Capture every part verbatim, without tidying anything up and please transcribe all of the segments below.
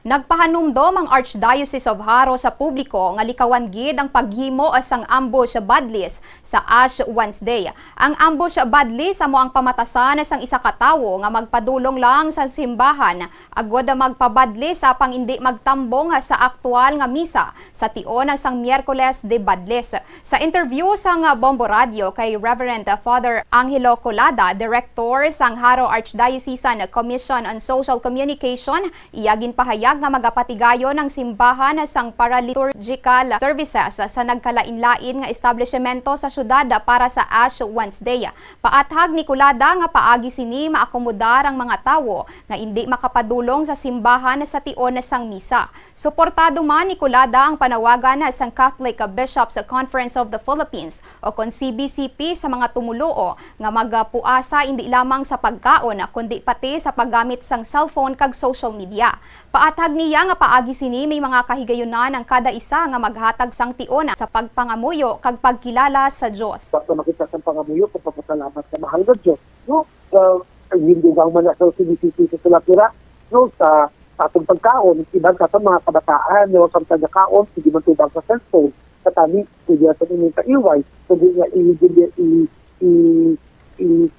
Nagpahanumdom ang Archdiocese of Jaro sa publiko nga likawan gid ang paghimo sang ambush badlis sa Ash Wednesday. Ang ambush badlis amo ang pamatasan sang isa ka tawo nga magpadulong lang sa simbahan agod magpabadlis apang indi magtambong sa aktual nga misa sa tion sang Miyerkules de Badlis. Sa interview sang Bombo Radio kay Reverend Father Angelo Colada, Director sang Jaro Archdiocesan Commission on Social Communication, iya ginpahayag nga magapatigayon ang simbahan sang paraliturgical services sa nagkalainlain nga establishmento sa syudad para sa Ash Wednesday. Paathag ni Colada nga paagi sini maakomodar ang mga tawo nga indi makapadulong sa simbahan sa tion sang misa. Suportado man ni Colada ang panawagan sang Catholic Bishops Conference of the Philippines o kon C B C P sa mga tumoluo nga magapuasa indi lamang sa pagkaon kundi pati sa paggamit sang cellphone kag social media. Paathag niya nga paagi sini may mga kahigayunan ang kada isa nga maghatag sang tion sa pagpangamuyo kag pagkilala sa Dios. Basta makita sang pangamuyo, pagpapasalamat sa mahal nga Dios, no? Sa, ang hindi lang man sa C B C P sa Sulapira, no? Sa, sa atong pagkaon, iban sa atong mga kabataan, no? Samtang nakaon, sige man tubang sa cellphone, katani, sige sa inyong kaiway, kundi nga i-, i-, i-, i-, i-,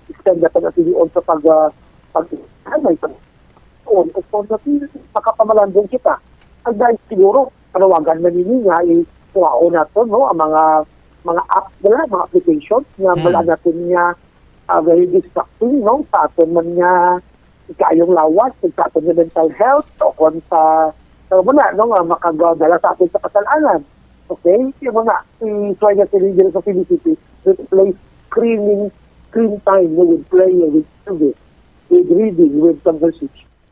extend natin ang tinion sa pag, ah, pag-, anay, pag-, on, o kung natin makapamalandong kita. Ang dahil siguro, panawagan man nini nga, i-, kuhaon nato, no, ang mga, mga apps nila, mga applications nga Hmm. wala natin nga, ah, very distracting, no, sa aton man nga ikayong lawas, sa aton nga mental health, o kung sa, sa muna, no, nga makagadala sa aton sa kasalanan. Okay? Yung mga, i-try natin yung sa C B C P, replace screening, screen time, no, with play, with service, with reading, with conversation.